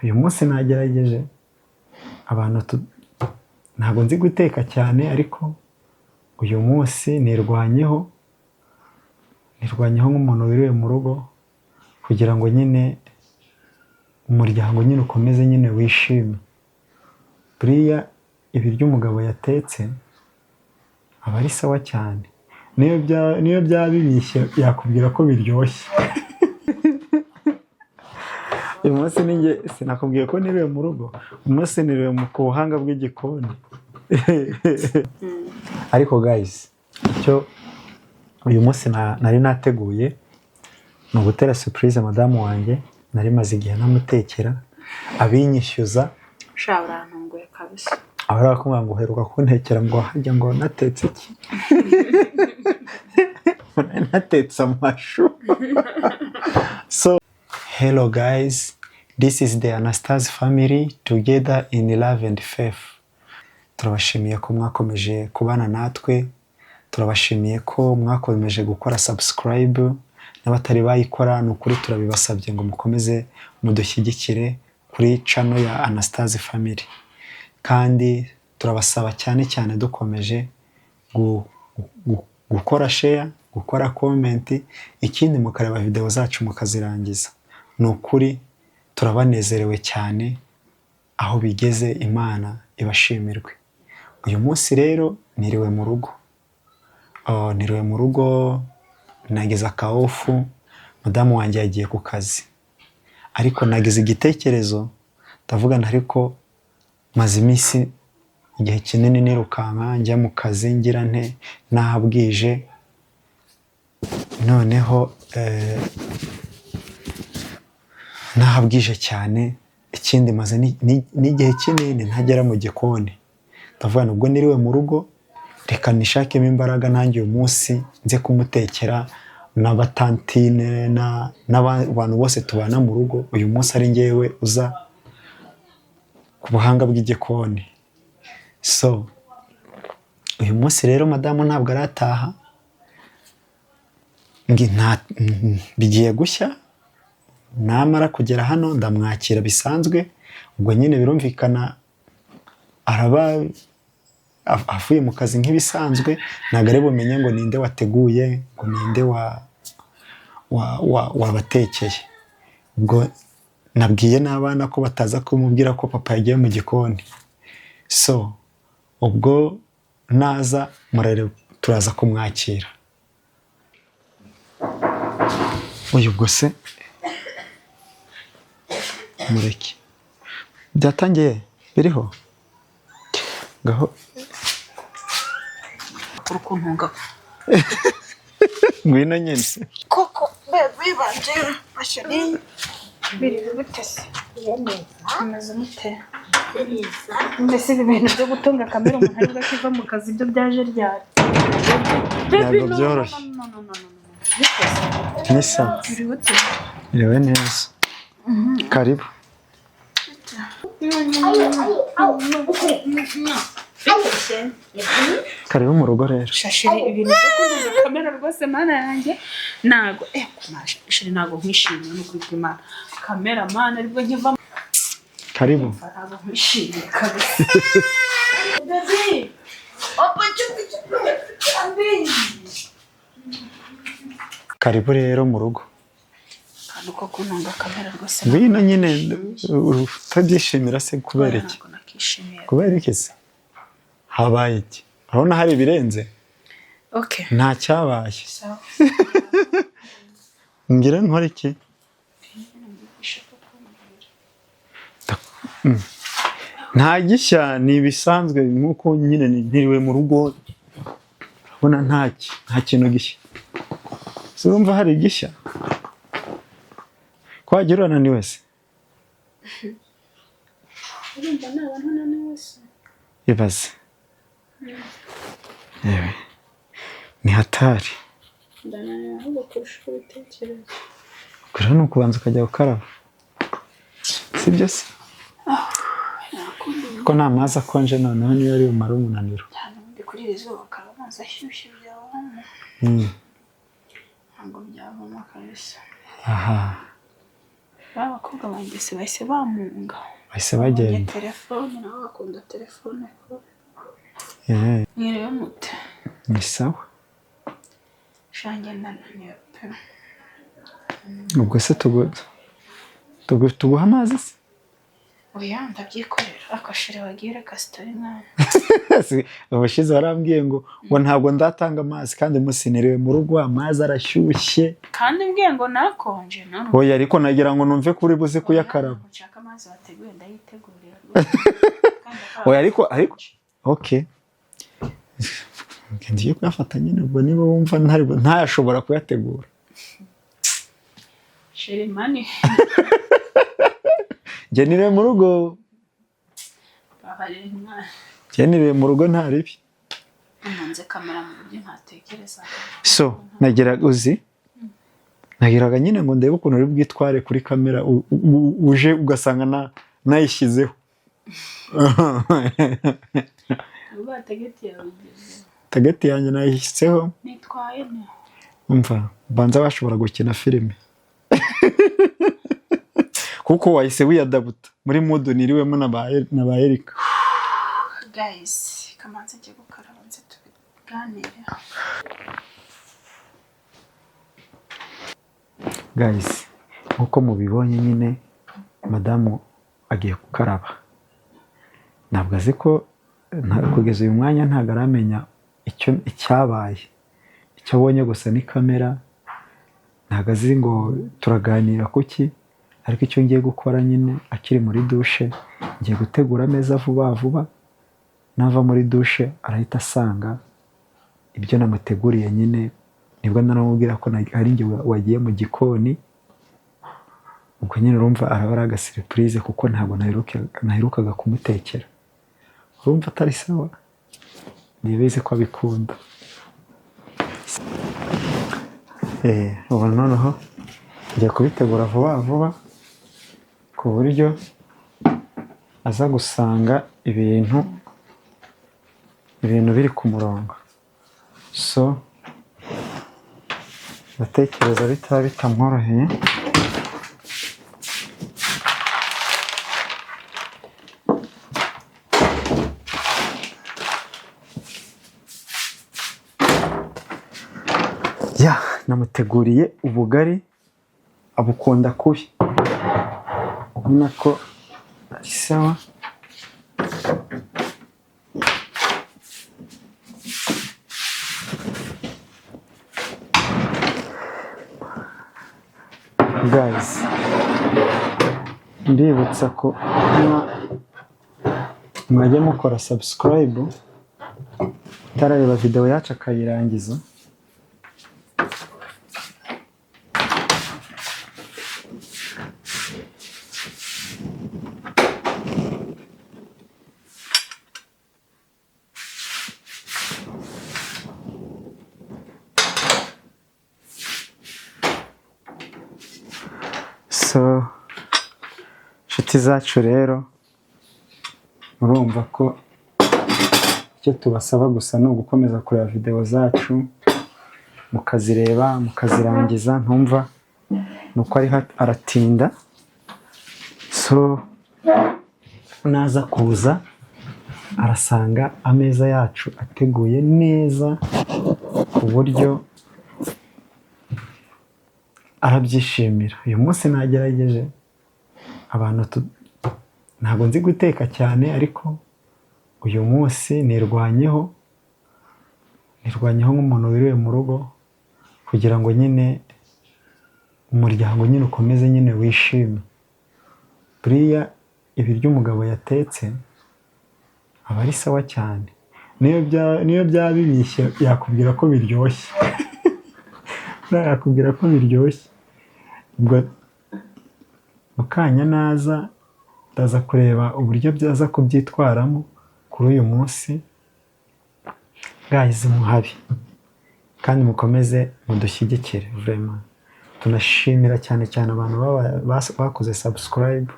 Uyu munsi nagerageje abantu ntabwo nzi guteka cyane, ariko uyu munsi nirwanyeho nk'umuntu wiriwe mu rugo kugira ngo nyine umuryango nyine ukomeze nyine wishime. Buriya ibiryo umugabo yatetse aba ari sawa cyane, niyo byaba bibishye yakubwira ko biryoshye. Uyu munsi ninjye sinakubwiye ko niriwe mu rugo, uyu munsi niriwe ku buhanga bw'igikoni. Ariko guys, icyo uyu munsi nari nateguye ni ugutera surprise madamu wanjye. Nari maze igihe ntamutekera, abinyishyuza. Sha, urantunguye kabisa. Aho barakubwira ngo uheruka kuntekera, ngo harya ngo natetse iki? Nari natetse amashu. So hello guys, this is the Anastase family, together in love and faith. Turabashimiye ko mwakomeje kubana natwe, turabashimiye ko mwakomeje gukora subscribe. N'abatari bayikora, ni ukuri turabibasabye ngo mukomeze mudushyigikire kuri channel ya Anastase family. Kandi turabasaba cyane cyane dukomeje gukora share, gukora comment, ikindi mukareba video zacu mukazirangiza. Ni ukuri turabanezerewe cyane aho bigeze, Imana ibashimirwe. Uyu munsi rero niriwe mu rugo. Oh, niriwe mu rugo, nagize aka off, madamu wanjye yagiye ku kazi, ariko nagize igitekerezo, ndavuga nti ariko maze iminsi, igihe kinini nirukanka njya mu kazi, ngira nte, nahabwije, noneho nahabwije cyane. Ikindi maze n'igihe kinini ntagera mu gikoni. Ndavuga nti ubwo niriwe mu rugo, reka nishakemo imbaraga nanjye uyu munsi nze kumutekera n'abatantine n'abantu bose tubana mu rugo. Uyu munsi ari ngewe uza ku buhanga bw'igikoni. So uyu munsi rero madamu ntabwo arataha, bigiye gushya. Namara kugera hano ndamwakira bisanzwe. Ubwo nyine birumvikana araba avuye mu kazi nk'ibisanzwe, ntabwo ari bumenye ngo ninde wateguye, ngo ninde wabatekeye. Ubwo nabwiye n'abana ko bataza kumubwira ko papa yagiye mu gikoni. So ubwo naza murare turaza kumwakira. Uyu ubwo se mureke, byatangiye biriho ngaho. Uri kuntunga. Ngwino nyine. Koko bebe banje basheri, biri gute se? Umeze mute mbese? Ibi bintu byo gutunga kamera umuntu aribwo akiva mu kazi, ibyo byaje ryari? Ntabwo byoroshye. Ni sawa. Biri gute? Iriwe neza, karibu. Karibu mu rugo rero. Shashiri, ibintu byo kuntunga kamera rwose, mana yanjye, ntago shiri, ntago nkwishimiye n'ukuri kw'Imana. Kamera mana, aribwo nkiva. Karibu. Ntabwo nkwishimiye kabisa, baby. Opa, chupi chupi. Karibu rero mu rugo. Akantu ko kuntunga kamera rwose. Ngwino nyine. Utabyishimira se kubera iki? Ntabwo nakishimiye. Kubera iki se? Habaye iki? Urabona hari ibirenze? Okay. Nta cyabaye. Sawa. Ngira nkora iki? Nta gishya, ni ibisanzwe nk'uko nyine ntiriwe mu rugo. Urabona nta kintu gishya. Se urumva hari igishya ko wagira urananiwe se? Urumva naba ntunaniwe se? Ibaze yewe, ni hatari. Ndananiwe ahubwo kurusha uko ubitekereza. Ubwo rero ni ukubanza ukajya gukaraba, sibyo se? Ko nta mazi akonje noneho niyo ari bumare umunaniro. Cyane, ubundi kuri iri zuba akaba amazi ashyushye byabamo. Ntabwo byavamo kabisa. Aha. Baba. Abakobwa banjye se bahise bamunga. Bahise bagenda. Telefone nabo bakunda telefone ko. Eh, Mwiriwe mute? Ni sawa. Shanjye ndananiwe pe. Ubwo se tuguha amazi se? Oya, ndabyikorera. Akashire wagiye ureka story mwana. Ubushize warambwiye ngo ntabwo ndatanga amazi, kandi musiniriwe mu rugo, amazi arashyushye. Kandi mbwiye ngo nakonje none. Oya, ariko nagira ngo numve ko uri buze kuyakaraba. Nshaka amazi wateguye, ndayitegurira rwose. Kandi akaba- Oya, ariko okay, ngiye kuyafata nyine. Ubwo niba wumva ntayashobora kuyategura. Chéri mani. Njye niriwe mu rugo. Babarira mwana. Njye niriwe mu rugo, nta ribi. Ntunze kamera mu buryo ntatekereza. So nagiraga, uzi, nagiraga nyine ngo ndebe ukuntu uri bwitware kuri kamera, uje ugasanga nayishyizeho. Ubwo target yawe igeze. Target yanjye nayishyizeho. Nitwaye ne. Umva, banza bashobora gukina filime, kuko wahise wiyadabuta muri mood niriwemo na ba Erika. Guys, kamanze njye gukaraba nze tubiganire. Guys, nkuko mubibonye nyine, madamu agiye gukaraba. Ntabwo azi ko kugeza uyu mwanya ntabwo aramenya icyo icyabaye. Icyo abonye gusa ni kamera, ntabwo azi ngo turaganira kuki. Ariko icyo ngiye gukora nyine, akiri muri dushe, ngiye gutegura ameza vuba vuba. Nava muri dushe arahita asanga ibyo namuteguriye nyine. Nibwo naramubwira ko ari njye wagiye mu gikoni. Ubwo nyine urumva araba ari agasurprise, kuko ntabwo naherukaga kumutekera. Urumva atari sawa? Ntibizi ko abikunda. Ubu noneho ngiye kubitegura vuba vuba, ku buryo aza gusanga ibintu biri ku murongo. So ndatekereza bitaba bitamworoheye. Ya, namuteguriye ubugari, abukunda kubi. Ubona ko ari sawa. Guys, ndibutsa ko mwajya mukora subscribe, utarareba video yacu akayirangiza. So inshuti zacu rero, murumva ko icyo tubasaba gusa ni ugukomeza kureba video zacu, mukazireba mukazirangiza. Ntumva ni uko ariho aratinda. So naza kuza arasanga ameza yacu ateguye neza, ku buryo arabyishimira. Uyu munsi nagerageje, abantu ntabwo nzi guteka cyane, ariko uyu munsi nirwanyeho nk'umuntu wiriwe mu rugo, kugira ngo nyine umuryango nyine ukomeze nyine wishime. Buriya ibiryo umugabo yatetse aba ari sawa cyane, niyo byaba bibishye yakubwira ko biryoshye. Yakubwira ko biryoshye. Ubwo mukanya naza ndaza kureba uburyo byaza kubyitwaramo kuri uyu munsi. Guys, muhabi kandi mukomeze mudushyigikire vraiment. Tunashimira cyane cyane abantu bakoze subscribe.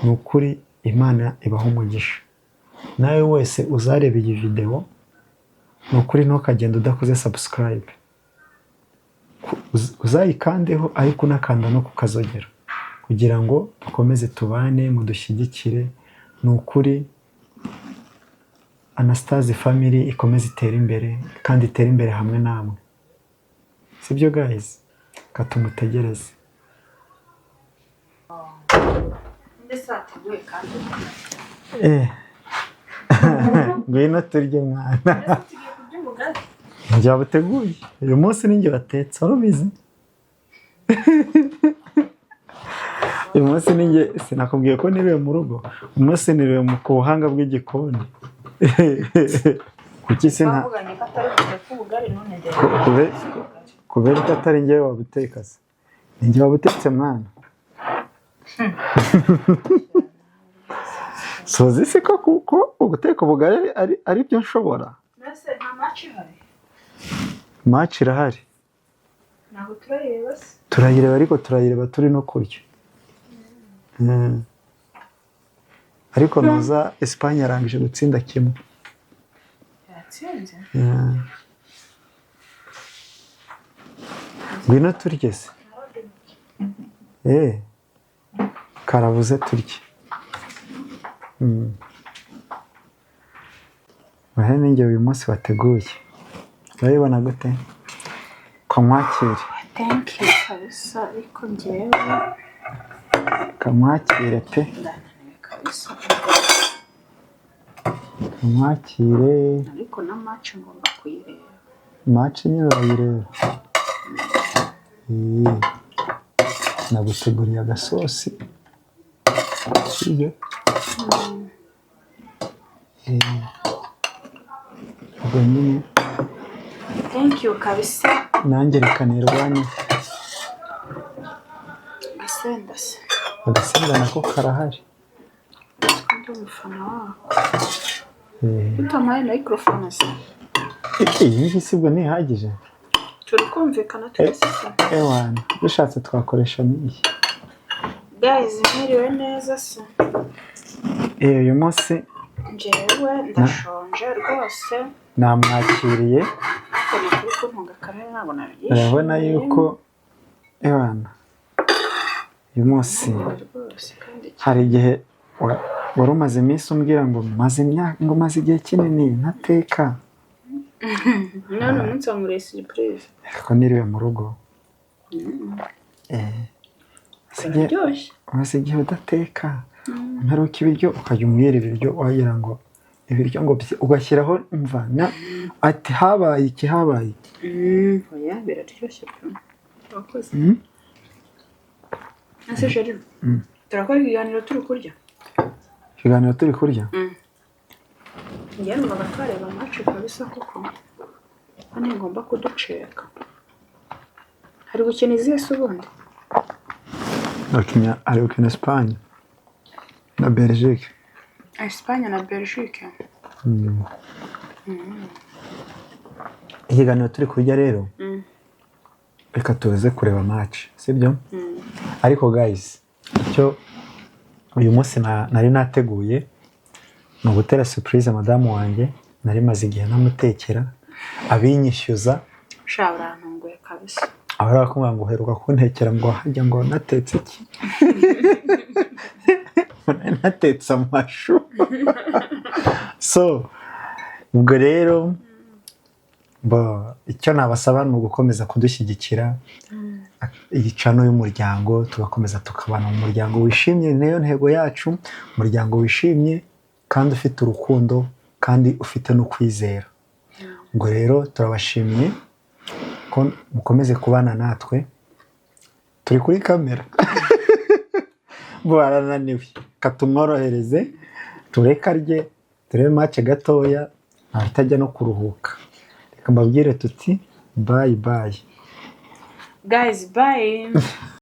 Ni ukuri Imana ibaha umugisha. Nawe wese uzareba iyi video, ni ukuri ntukagende udakoze subscribe. Uzayikandeho, ariko unakanda no kukazogera, kugira Kugira ngo dukomeze tubane, mudushyigikire. Ni ukuri Anastase Family ikomeze itere imbere, kandi itere imbere hamwe namwe. Sibyo guys? Reka tumutegereze. Mbese wateguye kandi? Ngwino turye, mwana. Tugiye kurya ubugari. Njye wabuteguye uyu munsi, ninjye watetse, wari ubizi? Uyu munsi ninjye, sinakubwiye ko niriwe mu rugo? Uyu munsi niriwe ku buhanga bw'igikoni. Kuki se nta Bavuganye ko atari buteke ubugari, none njye Kubera ko atari njyewe wabuteka se? Ninjye wabutetse, mwana. Sozi se ko kuko uguteka ubugari ari byo nshobora. Mbese nta match ihari? Match irahari. Ntabwo turayireba se? Turayireba, ariko turayireba turi no kurya. Ariko nuza Esipanye yarangije gutsinda kimwe. Yatsinze? Ngwino turye se. Karabuze, turye. Wahe, ninjye uyu munsi wateguye, urabibona gute kamwakire? Thank you kabisa, ariko njyewe Kamwakire pe. Ndananiwe kabisa. Kamwakire. Ariko na match ngomba kuyireba. Match nyine urayireba. Naguteguriye agasosi, sibyo? Ubwo nyine Thank you kabisa. Nanjye reka nirwanye. Gasenda se? Agasimba nako karahari. Ndi umufana wako. Utamaye microphone se? Iyi ngiyi sibwo ntihagije? Turi kumvikana twese se? Ewana, dushatse twakoresha n'iyi. Guys, mwiriwe neza se? Uyu munsi Njyewe ndashonje rwose. Namwakiriye. Ariko ni ukuri kuntunga kamere ntabwo nabyishimiye. Urabona yuko, ewana, uyu munsi Rwose kandi hari igihe wari umaze iminsi umbwira ngo maze imyaka, ngo maze igihe kinini ntateka. None umunsi wankoreye surprise. Ariko niriwe mu rugo. Biraryoshye. Umaze igihe udateka, mperuka ibiryo ukajya umwira ibiryo, wagira ngo ibiryo ngo ugashyiraho mva na ati habaye iki, habaye iki. Oya, biraryoshye pe, wakoze. Ese chéri, turakora ikiganiro turi kurya? Ikiganiro turi kurya? Njyewe numvaga twareba match kabisa, kuko hano ngomba kuduceka. Hari gukina izihe se ubundi? Ari gukina Esipanye na Belgique. Espagne na Belgique. Ikiganiro turi kurya rero, reka tuze kureba match, sibyo? Ariko guys, icyo uyu munsi nari nateguye ni ugutera surprise madamu wanjye. Nari maze igihe ntamutekera, abinyishyuza. Sha, urantunguye kabisa. Abari bakumva ngo uheruka kuntekera, ngo hajya ngo natetse iki? Nari natetse amashu. So ubwo rero bo, icyo nabasaba ni ugukomeza kudushyigikira, iyi channel y'umuryango, tugakomeza tukabana mu muryango wishimye. Niyo ntego yacu, umuryango wishimye kandi ufite urukundo kandi ufite no kwizera. Ubwo rero turabashimiye ko mukomeze kubana natwe. Turi kuri kamera bo arananiwe, katumworohereze, tureke arye, turebe match gatoya, atajya no kuruhuka. Reka mbabwire tuti bye bye. Guys, bye.